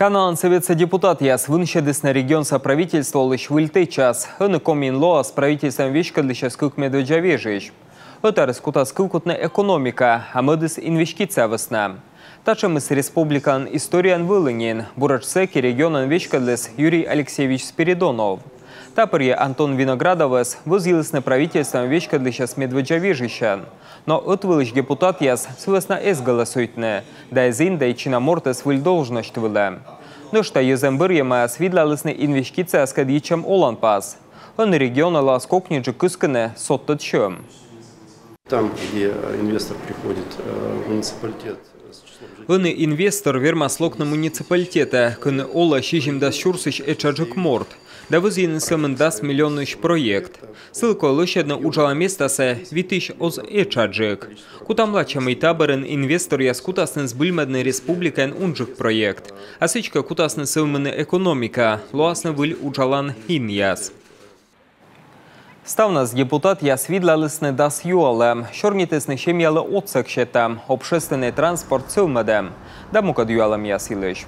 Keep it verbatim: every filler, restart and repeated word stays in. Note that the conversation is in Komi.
Каналан Сӧветса депутатъяс вынсьӧдісны регионса правительстволысь выль тэчас. Ӧні Комиын лоас правительствоӧн веськӧдлысьӧс кык медводдза вежысь. Ӧтарыс кутас кывкутны экономика, а мӧдыс инвестиция вӧсна. Татшӧмыс республикалӧн историяын вӧлі нин. Буретш сэки регионӧн веськӧдліс Юрий Алексеевич Спиридонов. Та пӧрйӧ Антон Виноградовӧс вӧзйылісны правительствоӧн веськӧдлысьӧс медводдза вежысьӧн. Но ӧтвылысь депутатъяс сы вӧсна эз голосуйтны, да эз индӧй чина мортӧс выль должность вылӧ. Нӧшта йӧзӧн бӧрйӧмаяс видлалісны инвестицияяскӧд йитчӧм оланпас. Ӧні регионӧ лоас кокньыджык кыскыны содтӧд сьӧм. Там, где э, инвестор приходит э, в муниципалитет с числом жителей. Ӧні инвестор вермас локны муниципалитетӧ, кӧні олӧ сизимдас сюрсысь этшаджык морт, да вӧзйыны сӧмын дас миллионысь проект. Сылы колӧ лӧсьӧдны уджалан местасӧ витысь оз этшаджык. Кутам лача, мый та бӧрын инвесторъяс кутасны збыльмӧдны республикаын унджык проект. А сідзкӧ кутасны сӧвмыны экономика, лоасны выль уджалан инъяс. Ставнас депутатъяс видлалісны дас юалӧм. Сёрнитісны семьялы отсӧг сетӧм, общественнӧй транспорт сӧвмӧдӧм да мукӧд юалӧмъяс йылысь.